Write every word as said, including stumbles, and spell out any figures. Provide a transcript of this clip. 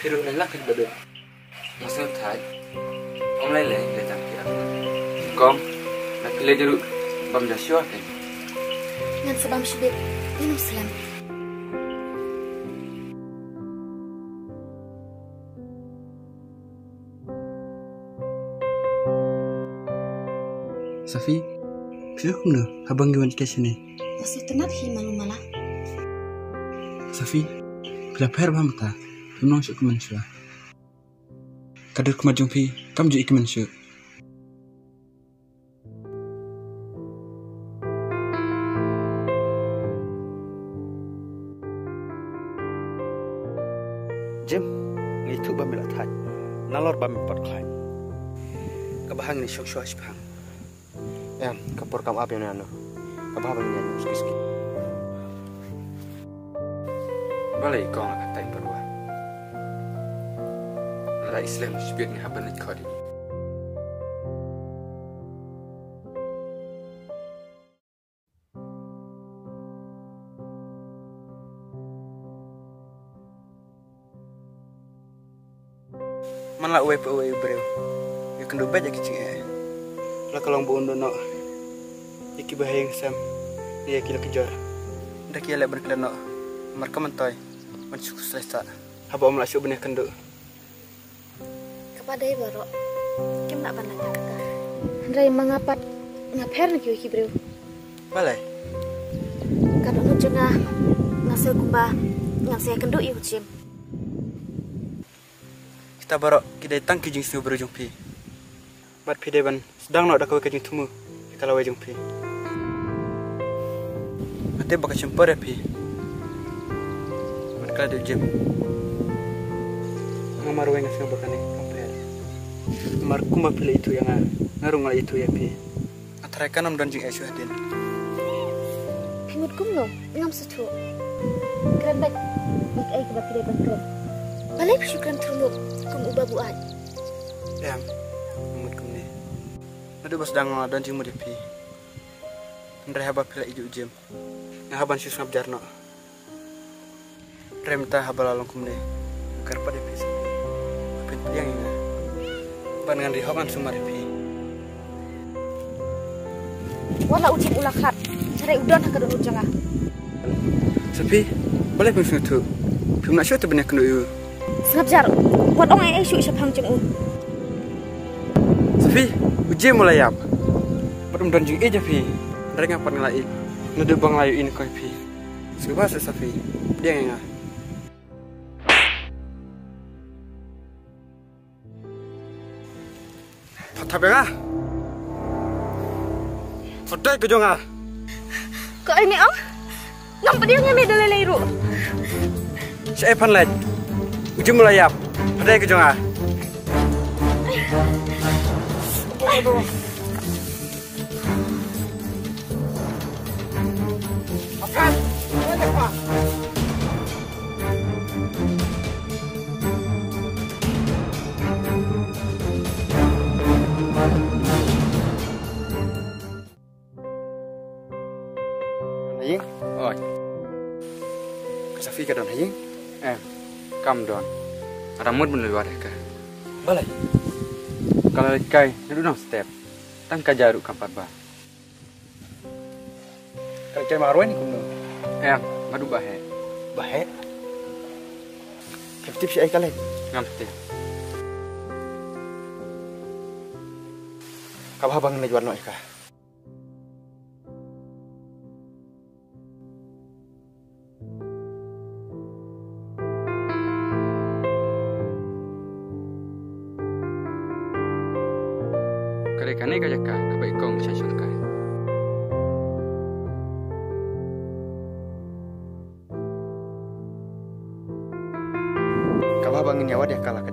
Ruh lai lak ba dei. Nga sngewthait. Ym lei lei lei tang ki ar. Kong, na ki lei ruh bam ja shuwa ke. Ngan sa bam shibit. Ngin ym slem. Safi, phi kumno haba ngi wan ïa ka shane? Nga sngewtynnat hi malu mala. Safi, phi la pher bha mynta, phim long shuh kumne shuwa. Ka dur khmat jong phi kam ju i kumne shuh. Jim, nga ithuh ba me la thait nalor ba me pat khlaiñ. Kaba hang ne shong shuwa shipang. Em, ka por kam ap ïa nano. Kaba haba ngi ïa ski ski. Balei kong la ka tai parwa. La islem shibit ngi haba nit khodi. Man la uwei pa uwei u briew ïa kynduh beit ïa ki jingeh. La ka long ba un don noh ïa ki bahaïing sem ne ïa ki la ki jor. Nda ki ïaleh ban klet noh marka myntoi ban shu khuslai sah haba ym lah shuh ban ïa kynduh. Kaba dei baroh kim lah ban lait ïa kata. Hynrei ma nga pat nga pher na kiwei ki briew. Balei? Ka dohnud jong nga, nga sngew kumba ngan sa ïakynduh ïa u Jim. Kita baroh ki dei tang ki jingsngew briew jong phi. Bad phi dei ban sdang noh da kawei ka jingthmu ïa ka lawei jong phi. Nga tip ba ka shim por ïa phi. Bad ka la dei u Jim. Nga marwei nga sngew ba kane kam pher. Namar kumba phi la ithuh ïa nga, nga ruh nga la ithuh ïa phi. Nga tharai kan ym don jingeh shuh hadien. Phi mut kumno? Ngam sngewthuh. Kren beit. Ïa kaei kaba phi dei ban kren? Balei phi shu kren thurmut kum uba buaid? Em, nga mut kumne. Naduh ba sdang nga la don jingmut ïa phi. Hynrei haba phi la ïeit ïa u Jim, nga hap ban shu sngap jar noh. Hynrei mynta haba la long kumne, nga kyrpad ïa phi Safi, ba phin pdiang ïa nga. Bad ngan ri hok ngan sumar ïa phi. Wat la u Jim u la khlad, hynrei u don ha ka dohnud jong nga. Safi, balei phim sngewthuh? Phim lah shuh te ban ïakynduh ïa u. Sngap jar, wat ong ei ei shuh shaphang jong u. Safi, u Jim u la ïap. Bad um don jingïeit ïa phi. Hynrei nga pat nga la ïeit. Naduh ba nga la ïohi nyngkong ïa phi. Sngewbha seh Safi, pdiang ïa nga. Pha thap ïa nga. Pha dei ka jong nga. Kaei me ong? Ngam pdiang ïa me da lei lei ruh. Shaei phan leit? U Jim u la ïap. Pha dei ka jong nga. Haïing? Oi. Ka Safi ka don haïing? Em, kam don. Nga dang mut ban leit wad ïa ka. Balei? Ka la leit kai naduh nongstep. Tang ka jia ruh kam pat bha. Ka leit kai marwei ne kumno? Em, nga duh ba heh. Ba heh? Phi tip shaei ka leit? Ngam tip. Kaba haba ngin leit wad noh ïa ka. Ka dei kane ka jaka kaba i kong sha shongkai. Kaba haba ngin ïa wad ïa ka la ka